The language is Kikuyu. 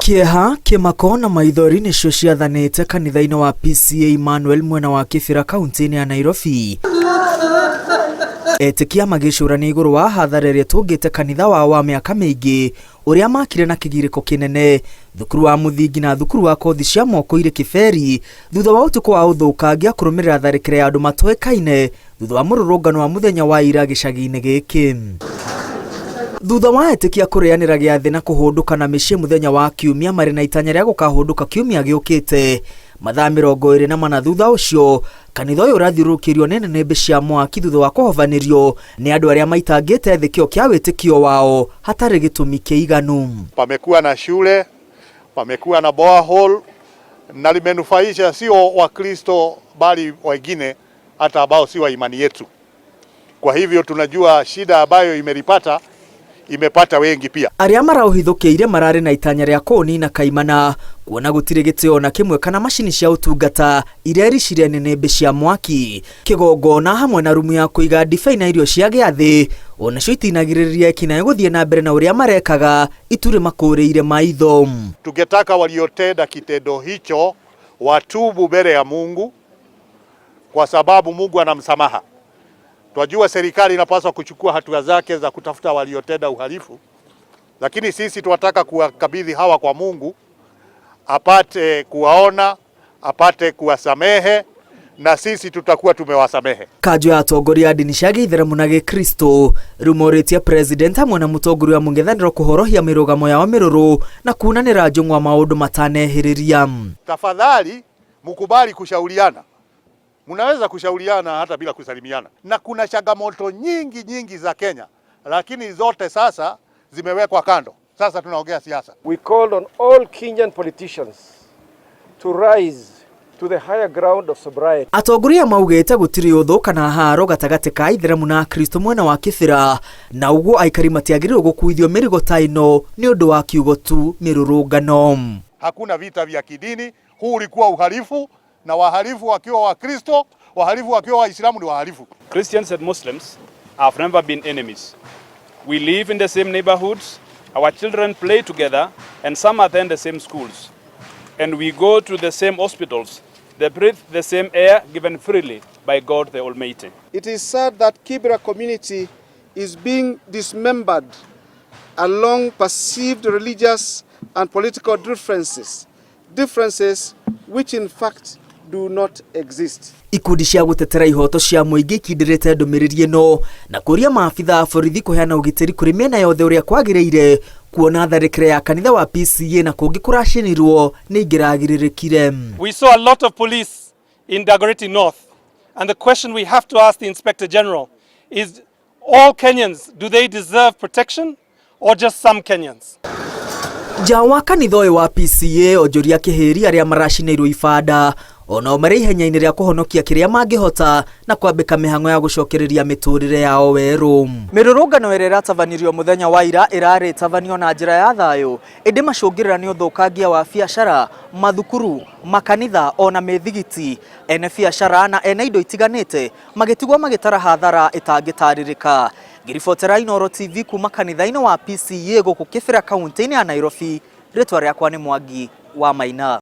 Kĩeha, kĩmako na maithori nĩcio ciathanĩte kanitha-inĩ wa PCEA Emmanuel mwena wa Kĩbĩra kaunti-inĩ ya Nairobi. Etĩkia magĩcũrania igũrũ wa hathara ĩrĩa ĩtũngĩte kanitha wao wa mĩaka mĩingĩ ũrĩa makire na kĩgirĩko kĩnene, thukuru wa mũthingi na thukuru wa kothi cia moko irĩ Kĩberi thutha wa ũtukũ wa ũthũkangia kũrũmĩrĩra tharĩkĩra ya andũ matoĩkaine thutha wa mũrũrũngano wa mũthenya wa ira gĩcagi-inĩ gĩkĩ. Thutha wa etĩkia kũrĩanĩra gĩathĩ na kũhũndũka na mĩciĩ mũthenya wa kiumia marĩ na itanya rĩa gũkahũndũka kiumia gĩũkĩte, mathaa 24 thutha ũcio kanitha ũyũ ũrathiũrũrũkĩirio nĩ nĩnĩmbĩ cia mwaki thutha wa kũhobanĩrio nĩ andũ arĩa maitangĩte thĩ kĩo kĩa wĩtĩkio wao hatarĩ gĩtũmi kĩiganu. Pamekuwa na shule, pamekuwa na borehole na limenufaisha sio Wakristo bali wengine hata ambao si wa imani yetu. Kwa hivyo tunajua shida ambayo imelipata imepata wengi pia. Arĩa maraũhithũkĩire mararĩ na itanya rĩa kũũnina kaimana kuona gũtirĩ gĩtĩo na kĩmwe kana macini cia ũtungata iria iricire nĩnĩmbĩ cia mwaki, kĩgongona hamwe na rumu ya kũiga ndibei na irio cia gĩathĩ onacio itinagirĩrĩria ekinaĩ gũthiĩ na mbere na ũrĩa marekaga iturĩ makũrĩire maitho. Tungetaka waliotenda kitendo hicho watubu mbele ya Mungu kwa sababu Mungu anamsamaha. Twajua serikali inapaswa kuchukua hatua zake za kutafuta waliotenda uhalifu, lakini sisi tunataka kuwakabidhi hawa kwa Mungu apate kuwaona, apate kuwasamehe na sisi tutakuwa tumewasamehe. Kanjũ ya atongoria a ndini cia gĩithĩramu na gĩkristo rĩu morĩtie president hamwe na mũtongoria wa mũng'ethanĩro kũhorohia mĩrũgamo yao mĩrũrũ na kunanĩra njũng'wa maũndũ matanehĩrĩria. Tafadhali mkubali kushauriana. Mnaweza kushauriana hata bila kusalimiana, na kuna changamoto nyingi nyingi za Kenya, lakini zote sasa zimewekwa kando. Sasa tunaongea siasa. We called on all Kenyan politicians to rise to the higher ground of sobriety. Atongoria maugĩte gũtirĩ ũthũ kana haro gatagatĩ ka ithĩramu na akristo mwena wa Kĩbĩra, na ũguo aikari matiagĩrĩirwo gũkuithio mĩrigo ta ĩno nĩ ũndũ wa kiugo tu mĩrũrũngano. Hakuna vita vya kidini, huu ulikuwa uhalifu, na wahalifu wakiwa Wakristo, wahalifu wakiwa Waislamu ni wahalifu. Christians and Muslims have never been enemies. We live in the same neighborhoods, our children play together, and some attend the same schools. And we go to the same hospitals. They breathe the same air given freely by God the Almighty. It is sad that Kibra community is being dismembered along perceived religious and political differences, differences which in fact do not exist. Ikundi cia gũtetera ihoto cia mũingĩ ikindĩrĩte ndũmĩrĩri ĩno na kũria maabitha a borithi kũheana ũgitĩri kũrĩ mĩena yothe ũrĩa kwagĩrĩire kuona tharĩkĩra ya kanitha wa PCEA na kũngĩ kũracinirwo nĩ ingĩragirĩrĩkire. We saw a lot of police in Dagoretti North, and the question we have to ask the Inspector General is, all Kenyans, do they deserve protection or just some Kenyans? Nja wa kanitha ũyũ wa PCEA onjoria kĩhĩri arĩa maracinĩirwo ibanda onao marĩ ihenya-inĩ rĩa kũhonokia kĩrĩa mangĩhota na kwambĩka mĩhang'o ya gũcokereria mĩtũrĩre yao werũ. Mĩrũrũngano ĩrĩa ĩratabanirio mũthenya wa ira ĩrarĩ ĩtabanio na njĩra ya thayũ, ĩndĩ macũngĩrĩra nĩ ũthũkangia wa biacara, mathukuru, makanitha ona mĩthigiti, ene biacara na ene indo itiganĩte magĩtigwo magĩtara hathara ĩtangĩtarĩrĩka. Ngĩribotera Inooro TV kuma kanitha-inĩ wa PCEA gũkũ Kĩbĩra kaunti-inĩ ya Nairobi, rĩtwa rĩakwa nĩ Mwangi wa Maina.